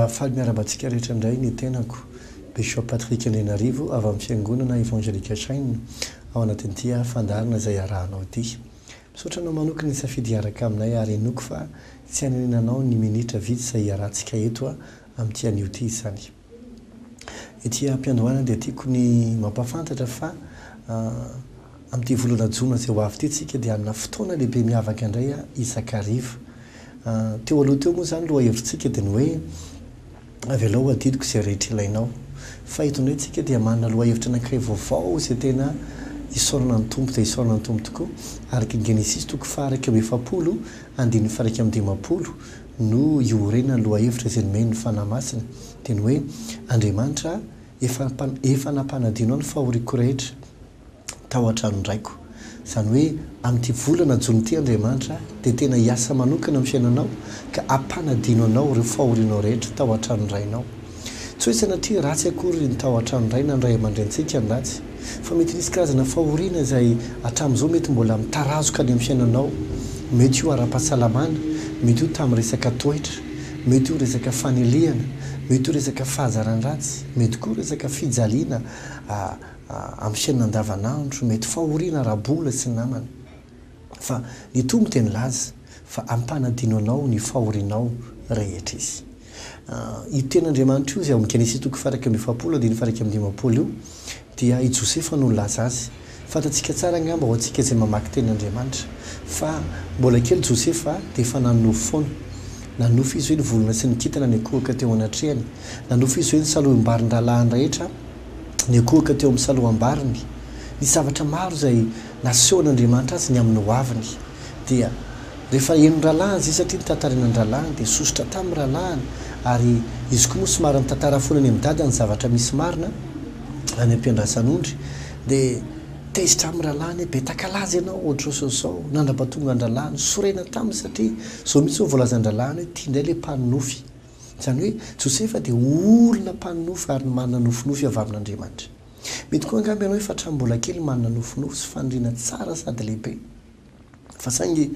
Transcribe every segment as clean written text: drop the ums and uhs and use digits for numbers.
Faly miarahaba antsika rehetra indray ny tenako, Bishop Patrick Andrianarivo avy amin'ny Fiangonana Evangelique Shine ao anatin'ity fandaharana izay iarahanao ity. Misaotra anao manokana nisafidy hiaraka aminay ary inoako fa tsy hanenenanao ny minitra vitsy izay iarahantsika eto amin'ity anio ity izany. Ety am-piandohana dia tiako ny mampahafantatra fa amin'ity volana jona izay ho avy ity tsika dia hanana fotoana lehibe miavaka indray isan-kariva. Teo aloha teo moa izany lohahevitsika dia ny hoe avelao ho adidiko izay rehetra ilainao. Fa eto indray tsika dia manana lohahevitra anankiray vaovao izay tena isaorana ny Tompo dia isaorana ny Tompo tokoa. Araka ny Genesisy toko faha 41 andininy faha 51 no iorenan'ny lohahevitra izay nomen'ny Fanahy Masina dia ny hoe Andriamanitra efa efa nampanadino ahy ny fahoriako rehetra tao an-tranon-draiko. Izany hoe amin'ity volana jona ity Andriamanitra dia tena hiasa manokana amin'ny fiainanao ka hampanadino anao ireo fahorianao rehetra tao an-tranon-drainao. Tsy hoe sanatria ratsy akory ny tao an-tranon-dray na ny ray aman-drenintsika ny ratsy, fa mety nisy karazana fahoriana izay hatramin'izao mety mbola mitarazoka any amin'ny fiainanao, mety ho ara-pahasalamana, mety ho tamin'ny resaka toetra, mety ho resaka fanilihana, mety ho resaka fahazaran-dratsy, mety koa resaka fijaliana amin'ny fiainana andavanandro, mety fahoriana ara-bola sy ny namany. Fa ny Tompo dia nilaza fa hampanadino anao ny fahorianao rehetra Izy. Io tenin'Andriamanitra io izay ao amin'ny Genesisy toko faha-41 andininy faha-51 io dia i Josefa no nilaza azy. Fantatsika tsara angamba ho antsika izay mamaky tenin'Andriamanitra fa mbola kely Josefa dia efa nanonofy foana. Nanonofy izy hoe ny volana sy ny kintana niankohoka teo anatrehany. Nanonofy izy hoe ny salohim-barin-drahalahiny rehetra niankohoka teo amin'ny saloham-bariny. Nisy zavatra maro izay nasehon'Andriamanitra azy ny amin'ny hoaviny. Dia rehefa henon'ny rahalahiny izay satria notantaraina ny rahalahiny dia sosotra tamin'ny rahalahiny ary izy koa moa somary nitantara foana any amin'ny dadany ny zavatra misy marina any am-piandrasan'ondry dia tezitra amin'ny rahalahiny hoe be takalaza ianao ohatr'izao sy izao nandrapatonga ny rahalahiny sorena taminy satria izao mihitsy no voalazan-drahalahiny hoe ity indray ilay mpanonofy. Izany hoe Josefa dia olona mpanonofy ary manana nofinofy avy amin'Andriamanitra. Mety koa angamba ianao efa hatramin'ny mbola kely manana nofinofy sy faniriana tsara sady lehibe. Fa saingy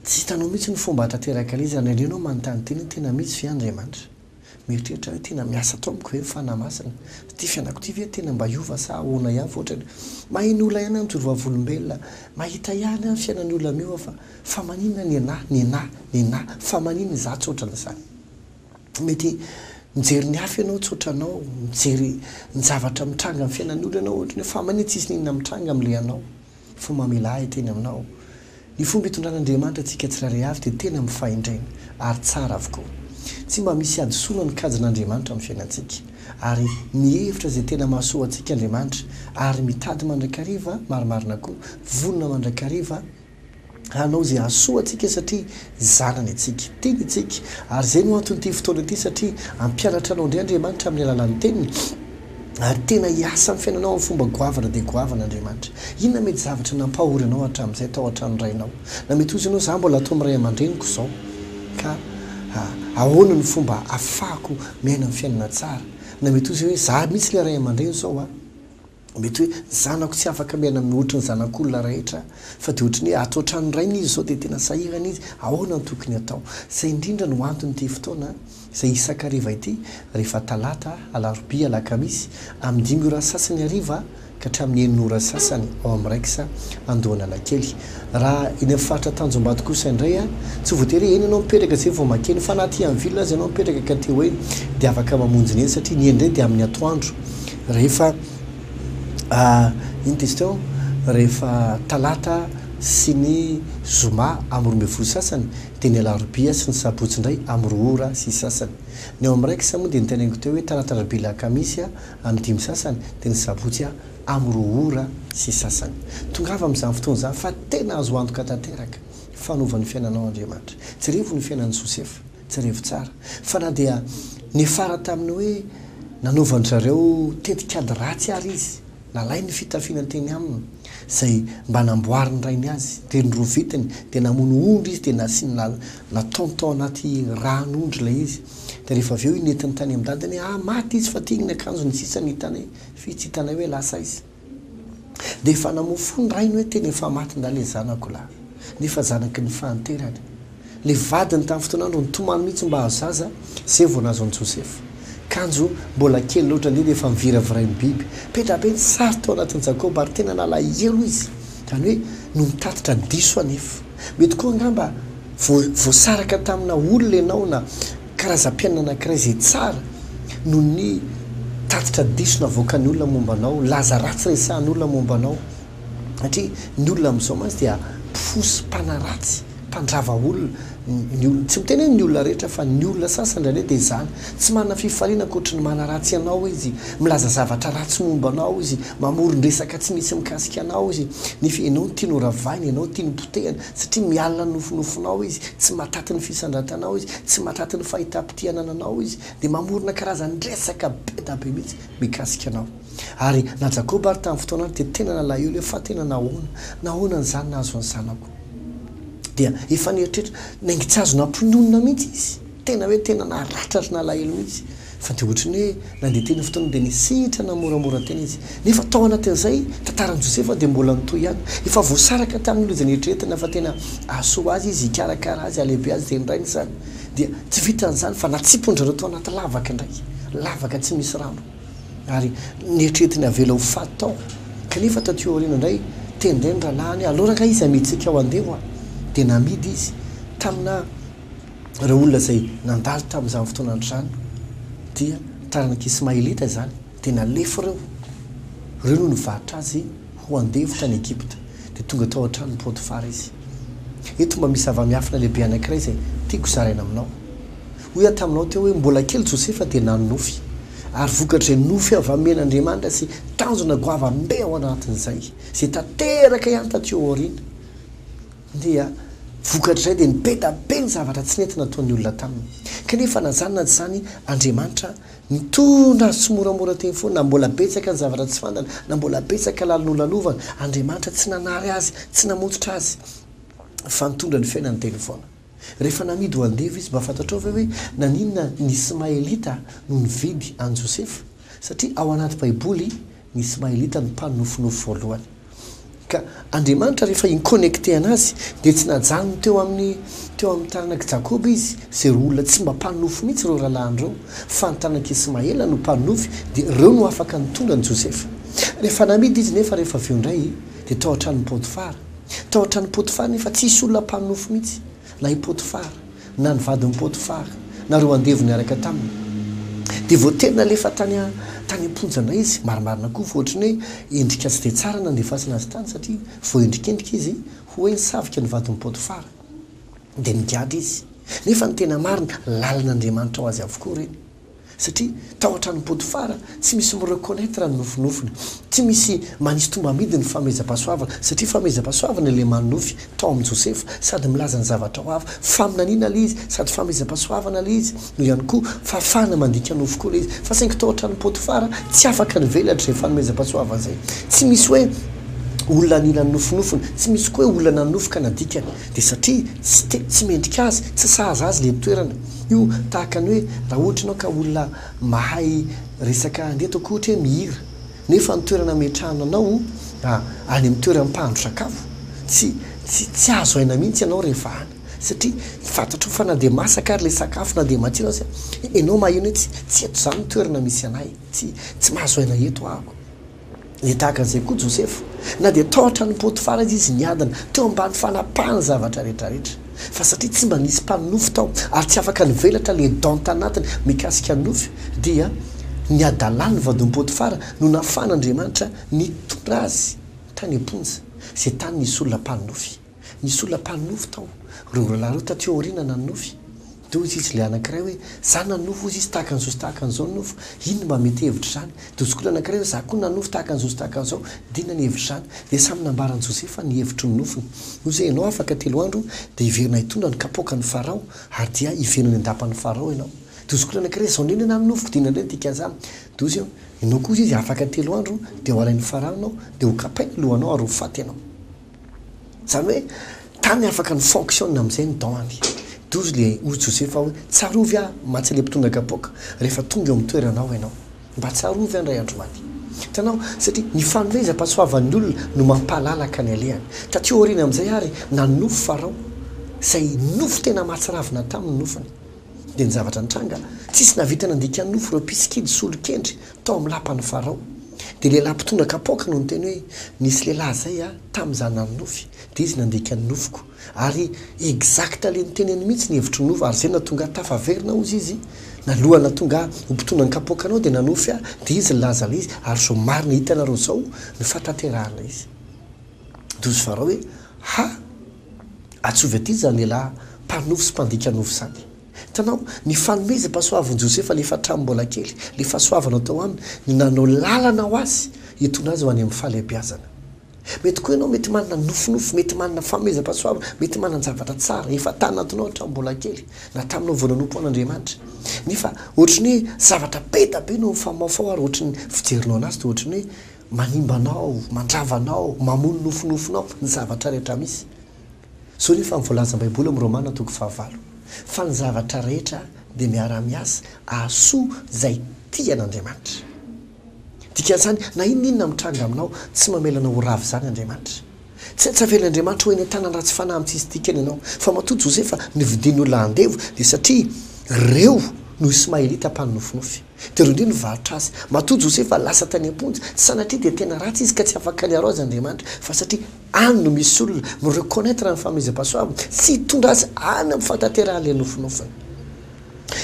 tsy hitanao mihitsy ny fomba hahatanteraka ilay izy ary indraindray ianao manontany tena hoe tena misy ve Andriamanitra? Mieritreritra hoe tena miasa ato amiko ve ny Fanahy Masina? Ity fiainako ity ve tena mba hiova sa ahoana ihany fa ohatran'ny maheno olona ihany aho mijoro vavolombelona, mahita ihany aho ny fiainan'ny olona miova fa fa maninona ny anah, ny anah, ny anah, fa maninona izaho tsy ohatran'izany? Mety mijery ny hafa ianao tsy ohatranao, mijery ny zavatra mitranga amin'ny fiainan'ny olona ianao ohatran'ny hoe fa maninona tsisy n'inona mitranga amin'ilay anao fa mamela ahy hiteny aminao. Ny fomba itondran'Andriamanitra antsika tsirairay avy dia tena amin'ny fahendrena ary tsara avokoa. Tsy mba misy hadisoana ny kajin'Andriamanitra amin'ny fiainantsika. Ary mihevitra izay tena mahasoa antsika Andriamanitra ary mitady mandrakariva, marimarina koa, vonona mandrakariva, hanao izay hahasoa antsika satria zanany antsika. Tiany antsika. Ary izay no anton'ity fotoana ity satria hampianatra anao indray Andriamanitra amin'ny alalan'ny Teniny ary tena hiasa amin'ny fiainanao amin'ny fomba goavana dia goavana Andriamanitra. Inona mety zavatra nampahory anao hatramin'izay tao an-tranon'ny rainao? Na mety hozy ianao, za mbola ato amin'ny ray aman-dreniko izao ka ahoana no fomba ahafahako miaina amin'ny fiainana tsara? Na mety hozy hoe za mihitsy ilay ray aman-dreny izao a! Mety hoe zanako tsy afaka miaina mihoatry ny zanak'olona rehetra fa dia ohatry ny hoe ato an-tranon-drainy izy izao dia tena sahirana izy, ahoana no tokony atao? Izay indrindra no anton'ity fotoana izay isan-kariva ity, rehefa talata, alarobia, alakamisy, amin'ny dimy ora sasany hariva ka hatramin'ny enina ora sasany ao amin'ny Rex Andohanalakely. Raha eny amin'ny faritra Tanjombato kosa indray, tsy voatery hoe eny ianao mipetraka izay vao makeny fa na aty amin'ny ville aza ianao mipetraka ka te ho eny dia afaka mamonjy ny eny satria ny eny indray dia amin'ny atoandro rehefa inona izy teo rehefa talata sy ny zoma amin'ny 12 sasany dia ny alarobia sy ny sabotsy indray amin'ny roa ora sy sasany. Ny ao amin'ny Rex moa dia noteneniko teo hoe talata alarobia alakamisy amin'ny dimy sasany dia ny sabotsy amin'ny roa ora sy sasany. Tongava amin'izany fotoana izany fa tena azo antoka tanteraka fa hanova ny fiainanao Andriamanitra. Jerevo ny fiainan'i Josefa, jerevo tsara fa na dia niafara tamin'ny hoe nanaovan-dry zareo tetikady ratsy ary izy, nalainy ny fitafiana teny aminy izay mba namboarin'ny rainy azy, dia norovitiny, dia namono ondry izy dia nasiany nataony tao anaty ran'ondry ilay izy, dia rehefa avy eo nentiny tany amin'ny dadany hoe ah maty izy fa ity ny akanjony sisa no hitanay. F'y tsy hitanay hoe lasa aiza. Dia efa namoa fo ny rainy hoe tena efa maty ndà le zanako lahy. Nefa zanaky ny fahanterany. Ilay vadiny tamin'ny fotoan'andro nitomany mihitsy mba hahazo zaza, izay vao nahazo an'i Josefa. Kanjo mbola kely loatra indrindra efa niviravirain'ny biby. Be dia be ny sary tao anatin'i Jakoba ary tena nalahelo izy. Izany hoe noho ny tatitra diso anefa. Mety koa angamba voasaraka tamina olona ianao na karazam-piainana anankiray izay tsara noho ny tatitra diso navoakan'ny olona momba anao, laza ratsy resahan'olona momba anao. Satria ny olona amin'izao mantsy dia mpifosa, mpanaratsy, mpandrava olona. Ny olona, tsy miteny hoe ny olona rehetra fa ny olona sasany indraindray dia izany. Tsy manana fifaliana ankoatry ny manaratsy anao izy, milaza zavatra ratsy momba anao izy, mamoron-dresaka tsy misy mikasika anao izy, nefa ianao no tiany horavaina, ianao no tiany hopotehina, satria mialona ny nofinofinao izy, tsy mahataty ny fisandratanao izy, tsy mahataty ny fahitam-pitia anananao izy, dia mamorona karazan-dresaka be da be mihitsy mikasika anao. Ary na Jakoba ary tamin'ny fotoana ary dia tena nalahelo hoe fa tena nahoana, nahoana an'izany nahazo ny zanako. Dia efa nieritreritra, naingy tsy azo nampiononina mihitsy izy, tena hoe tena naratra ary nalahelo mihitsy. Fa dia ohatry ny hoe nandeha teny fotoana dia nisitrana moramora teny izy. Nefa tao anatin'izay, tantaran'i Josefa dia mbola nitohy ihany. Efa voasaraka tamin'ny olona izay nieritreretina fa tena hahasoa azy izy, hikarakara azy, hahalehibe azy, dia ny rainy izany. Dia tsy vitan'izany fa natsipon-dry zareo tao anaty lavaka indray, lavaka tsy misy rano. Ary neritreretiny havela ho faty tao. Kanefa taty aoriana indray, teny indray ny rahalahiny hoe, aleo rangahy izy hamidintsika ho andevo a! Dia namidy izy tamina ireo olona izay nandalo tamin'izany fotoan'andro izany, dia taranak'i Ismaelita izany, dia nalefa ireo. Ireo no nivarotra azy ho andevo tany Egypta. Dia tonga tao an-tranon'i Potifara izy. Eto mba misy zava-miafina lehibe anankiray izay tiako zaraina aminao. Hoy aho taminao teo hoe mbola kely Josefa dia nanonofy. Ary vokatr'izay nofy avy amen'Andriamanitra sy tanjona goavam-be ao anatin'izay, izay tanteraka ihany taty aoriana, dia vokatr'izay dia nibedabe ny zavatra tsy nety nataon'ny olona taminy. Kanefa na izany na tsy izany, Andriamanitra nitondra azy tsimoramora teny foana, na mbola betsaka ny zavatra tsy fantany, na mbola betsaka lalina-nolalovana, Andriamanitra tsy nanary azy, tsy namototra azy, fa nitondra ny fiainany teny foana. Rehefa namidy ho andevo izy, mba fantatrao ve hoe naninona ny Ismaelita no nividy an'i Josefa? Satria ao anaty Baiboly, ny Ismaelita no mpanofinofy voalohany. Ka Andriamanitra rehefa hi-connecter anazy dia tsy najanony teo amin'ny teo amin'ny taranak'i Jakoba izy, izay ireo olona tsy mba mpanonofy mihitsy ireo rahalahiny ireo, fa ny taranak'i Ismaela no mpanonofy, dia ireo no afaka nitondra an'i Josefa. Rehefa namidy izy nefa rehefa avy eo indray dia tao an-tranon'i Potifara. Tao an-tranon'i Potifara nefa tsisy olona mpanonofy mihitsy, na i Potifara, na ny vadin'i Potifara, na ireo andevo niaraka taminy. Dia voatery nalefa tany tany am-ponja indray izy. Marimarina koa fa ohatry ny hoe endrika tsy dia tsara nandefasana azy tany satria voaendrikendrika izy ho hoe nisavika ny vadin'i Potifara. Dia nigadra izy. Nefa ny tena marina, lalan'Andriamanitra ho azy avokoa ireny. Satria tao an-tranon'i Potifara, tsy misy mi-reconnaitre ny nofinofiny, tsy misy manisy tombam-bidy ny fanomezam-pahasoavana, satria fanomezam-pahasoavana ilay manonofy tao amin'i Josefa, sady milaza ny zavatra ho avy, faminaniana ilay izy, sady fanomezam-pahasoavana ilay izy, no ihany koa fahafahana mandika nofy koa ilay izy. Fa saingy tao an-tranon'i Potifara, tsy afaka nivelatra izay fanomezam-pahasoavana izay. Tsy misy hoe olona nila ny nofinofiny, tsy misy koa hoe olona nanonofy ka nadikany. Dia satria tsy te, tsy mendrika azy, tsy sahaza azy ilay toerana. Io tahaka ny hoe raha ohatra ianao ka olona mahay resaka andeha ataoko ohatra hoe mihira nefa ny toerana ametrahana anao any amin'ny toeran'ny mpahandro sakafo tsy tsy tsy azo aina mihitsy ianao rehefa any satria fantatrao fa na dia masaka ary ilay sakafo na dia matsiro aza ianao maheno hoe tsy tsy eto izany ny toerana misy anay tsy tsy mahazo aina eto aho. Dia tahaka an'izay koa Josefa, na dia tao an-tranon'i Potifara aza izy niadana, teo ambany fanapahany ny zavatra rehetrarehetra. Fa satria tsy mba nisy mpanonofy tao, ary tsy afaka nivelatra ilay don tanatiny mikasika ny nofy, dia ny hadalan'ny vadin'i Potifara no nahafahan'Andriamanitra nitondra azy tany am-ponja, izay tany nisy olona mpanonofy. Nisy olona mpanonofy tao. Ireo rahalahy ireo taty aoriana nanonofy. Dia hoy izy ilay anankiray hoe, Za nanonofy hozy izy tahaka an'izao sy tahaka an'izao ny nofo. Inona mba mety hevitr'izany? Dia hozy koa ilay anankiray hoe, Za koa nanonofy tahaka an'izao sy tahaka an'izao. Dia inona ny hevitr'izany? Dia samy nambaran'i Josefa ny hevitry ny nofiny. Hoy izy hoe, Ianao afaka telo andro dia hiverina hitondra ny kapoakan'i Farao, ary dia hiverina any an-dapan'i Farao ianao. Dia hozy koa ilay anankiray, Izao indray ny anah ny nofiko, dia inona indray ny dikan'izany? Dia hozy izy hoe, Ianao koa hozy izy, afaka telo andro dia ho alain'i Farao ianao, dia hokapainy ny lohanao ary ho faty ianao. Izany hoe tany afaka ni-fonctionne amin'izay ny dent-ny. Dia hozy le, hozy Josefa hoe, tsarovy aho mantsy le mpitondra kapoaka rehefa tonga eo amin'ny toeranao ianao. Mba tsarovy aho indray andro any. Hitanao? Satria ny fanomezam-pahasoavan'ny olona no mampahalalaka ny alehany. Taty aoriana amin'izay ary nanonofy Farao. Izay nofy tena mahatsiravina taminy ny nofiny. Dia ny zavatra nitranga, tsisy nahavita nandika ny nofy ireo mpisikidy sy olon-kendry tao amin'ny lapan'i Farao. Dia lehilahy mpitondra kapoaka no niteny hoe, Nisy lehilahy izay aho tamin'izaho nanonofy, dia izy nandika ny nofiko. Ary exact le niteneny mihitsy ny hevitry ny nofy, ary izay no nahatonga ahy tafaverina hozy izy, naloha nahatonga ahy ho mpitondra ny kapoakanao dia nanofy aho, dia izy nilaza ilay izy, ary izao marina hitanareo izao no fahatanterahana izy. Dia hozy Farao hoe, Ha! Atsovy aty izany lehilahy mpanofy sy mpandika nofy izany. Hitanao, ny fanomezam-pahasoavan'i Josefa ilay efa hatramin'ny mbola kely, ilay fahasoavana tao aminy, no nanao lalana ho azy hitondra azy ho any amin'ny fahalehibiazana. Mety koa ianao mety manana nofinofy, mety manana fanomezam-pahasoavana, mety manan-javatra tsara efa tanatinao hatramin'ny mbola kely, na taminao vao nanompo an'Andriamanitra. Nefa ohatry ny hoe zavatra be da be no mifamaofao ary ohatry ny fijerinao anazy dia ohatry ny hoe manimba anao, mandrava anao, mamono nofinofinao ny zavatra rehetra misy. Izao nefa ny voalazan'ny Baiboly amin'ny Romana toko fahavalo, Fa ny zavatra rehetra dia miara-miasa hahasoa izay tia an'Andriamanitra. Dikan'izany, na inona inona mitranga aminao, tsy mamela anao ho rava izany Andriamanitra. Tsy tsy avelan'Andriamanitra ho eny an-tanan'ny ratsy fanahy amin'ny tsisy dikany ianao. Fa matoa Josefa novidian'ny olona andevo, dia satria ireo no Ismaelita mpanonofinofy. Dia ireo indray nivarotra azy. Matoa Josefa lasa tany am-ponja, tsy sanatria dia tena ratsy izy ka tsy afaka niaro azy Andriamanitra, fa satria any no misy olona mi-reconnaitre ny fanomezam-pahasoavana sy hitondra azy any amin'ny fahatanterahan'ilay nofinofiny.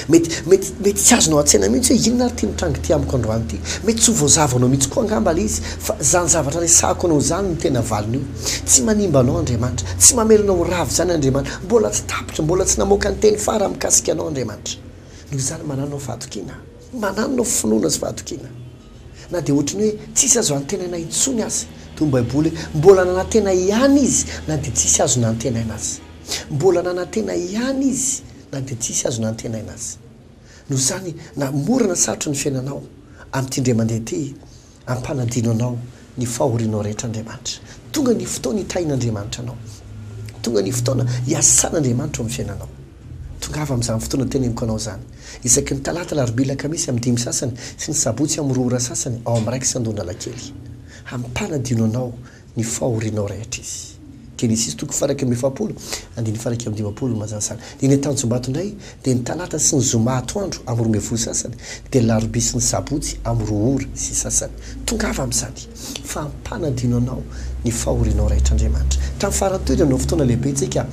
Mety, mety, mety tsy azonao an-tsaina mihitsy hoe inona ary ity mitranga ity amiko androany ity. Mety tsy ho voazavanao mihitsy koa angamba ilay izy, fa izany zavatra resahako anao izany no tena valin'io. Tsy manimba anao Andriamanitra. Tsy mamela anao ho rava izany Andriamanitra. Mbola tsy tapitra, mbola tsy namoaka ny teny farany mikasika anao Andriamanitra. Noho izany, mananao fahatokiana. Mananao finoana sy fahatokiana. Na dia ohatry ny hoe tsisy azo antenaina intsony aza. Toy ny Baiboly hoe, mbola nanantena ihany izy na dia tsisy azo nantenaina aza. Mbola nanantena ihany izy na dia tsisy azo nantenaina aza. Noho izany, na mora na sarotra ny fiainanao, amin'ity indray mandeha ity, ampanadino anao ny fahorianao rehetra Andriamanitra. Tonga ny fotoana hitahian'Andriamanitra anao. Tonga ny fotoana hiasan'Andriamanitra eo amin'ny fiainanao. Tongava amin'izany fotoana teneniko anao izany. Isaky ny talata, alarobia, alakamisy amin'ny dimy sasany sy ny sabotsy amin'ny roa ora sasany ao amin'ny Raikes Andohanalakely. Hampanadino anao ny fahorianao rehetra izy. Genesisy toko faha-41, andininy faha-51 mazava tsara. Ny eny Antanjombato indray dia ny talata sy ny zoma atoandro amin'ny 12 sasany, dia ny larobia sy ny sabotsy amin'ny roa ora sy sasany. Tongava amin'izany fa hampanadino anao ny fahorianao rehetra Andriamanitra. Tamin'ny farany teo dia nanao fotoana lehibe isika,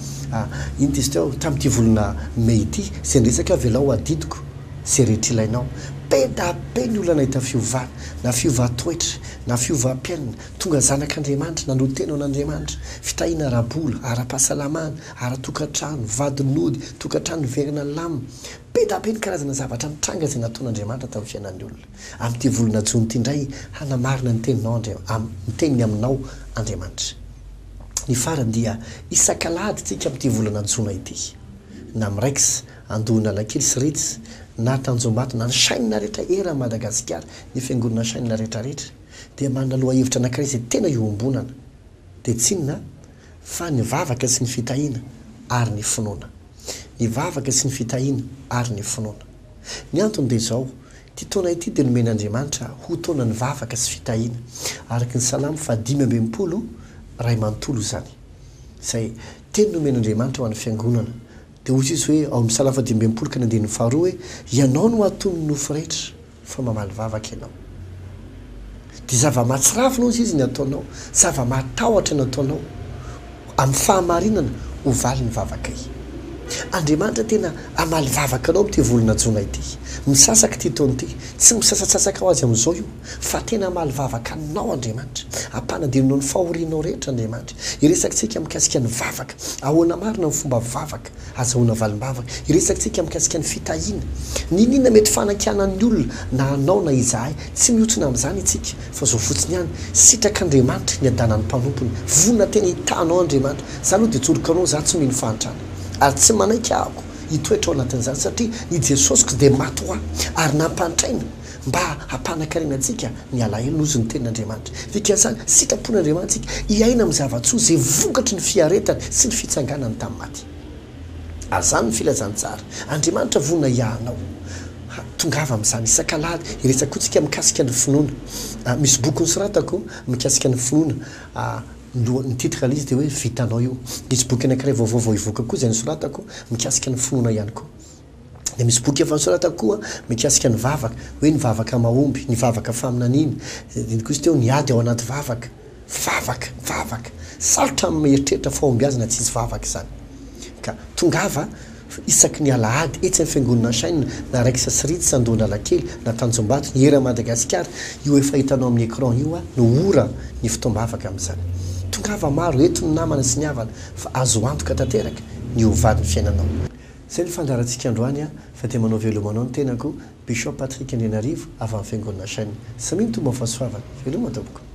inona izy teo, tamin'ity volana mey ity, izay niresaka hoe avelao ho adidiko izay rehetra ilainao. Be da be ny olona nahita fiovana, na fiovan-toetra, na fiovam-piainana, Tonga zanak'Andriamanitra, nanolo-tena ho an'Andriamanitra, fitahiana ara-bola, ara-pahasalamana, ara-tokantrano, vady nody, tokantrano niverina nilamina. Be da be ny karazana zavatra nitranga izay nataon'Andriamanitra tamin'ny fiainan'ny olona. Amin'ity volana jona ity indray, hanamarina ny teninao Andria, ny teniny aminao Andriamanitra. Ny farany dia isak'alahady tsika amin'ity volana jona ity, na Mrex, Andohan'Analakely sy Ritz, na Tanjombato, na ny chaîne rehetra eran'i Madagasikara, ny fiangonana chaîne rehetrarehetra. dia manana lohahevitra anankiray izay tena iombonana, dia tsy inona fa ny vavaka sy ny fitahiana ary ny finoana. Ny vavaka sy ny fitahiana ary ny finoana. Ny antony dia izao, ity taona ity dia nomen'Andriamanitra ho taonan'ny vavaka sy fitahiana, araka ny Salamo faha-65 iray manontolo izany, izay teny nomen'Andriamanitra ho an'ny Fiangonana. Dia hoy izy hoe, ao amin'ny Salamo faha-65 ka ny andininy faharoa hoe, Ianao no hatonin'ny nofo rehetra. fa mamaly vavaka ianao. Dia zava-mahatsiravina hozy izy ny ataonao, zava-mahatahotra ny ataonao, amin'ny fahamarinana ho valin'ny vavakay. Andriamanitra tena hamaly vavaka anao amin'ity volana jona ity. Misasaka ity taona ity, tsy misasatsasaka ho azy amin'izao io, fa tena hamaly vavaka anao Andriamanitra. Hampanadino ny fahorianao rehetra Andriamanitra. Hiresakantsika mikasika ny vavaka. Ahoana marina ny fomba vavaka? Azahoana valim-bavaka. Hiresakantsika mikasika ny fitahiana. N'inon'inona mety fanakianan'ny olona na anao na izahay, tsy mihontsona amin'izany isika, fa izao fotsiny ihany, sitrak'Andriamanitra ny hadanan'ny mpanompony. Vonona tena hitaha anao Andriamanitra. Za aloha dia tsoriko anao, za tsy mino fahantrana. Ary tsy manaiky ahako hitoetra ao anatin'izany, satria ny Jesosiko dia maty ho ahy, ary nampantraina mba hampanakarena antsika ny alahelo, hozy ny tenin'Andriamanitra. Dikan'izany, sitrapon'Andriamanitra isika hiaina amin'ny zava-tsoa izay vokatry ny fiaretany sy ny fitsanganany tamin'ny maty. Ary izany no filazantsara. Andriamanitra vonona hiahy anao. Tongava amin'izany. Isak'alahady, hiresaka koa tsika mikasika ny finoana. Misy boky nosoratako mikasika ny finoana. Ny loha, ny titre ilay izy dia hoe Vitanao io. Nisy boky anankiray vaovao vao hivoaka koa izay nosoratako mikasika ny finoana ihany koa. Dia misy boky efa nosoratako koa mikasika ny vavaka, hoe ny vavaka mahomby, ny vavaka faminaniana. Iny koa izy teo, ny ady ao anaty vavaka. Vavaka, vavaka. Sarotra ny mieritreritra fahombiazana tsisy vavaka izany. Ka tongava isaky ny alahady etsy amin'ny fiangonana Shine na Rex sy Ritz Andohan'Analakely na Tanjombato, ny eran'i Madagasikara, io efa hitanao amin'ny écran io no ora ny fotoam-bavaka amin'izany. Tongava maro, eto ny namana sy ny havana fa azo antoka tanteraka ny ho valin'ny fiainanao. Izay ny fandaharantsika androany fa dia manao veloma anao ny tenako, Bishop Patrick Andrianarivo avy amin'ny fiangonana Shine. Samia mitombo amin'ny fahasoavana. Veloma tompoko.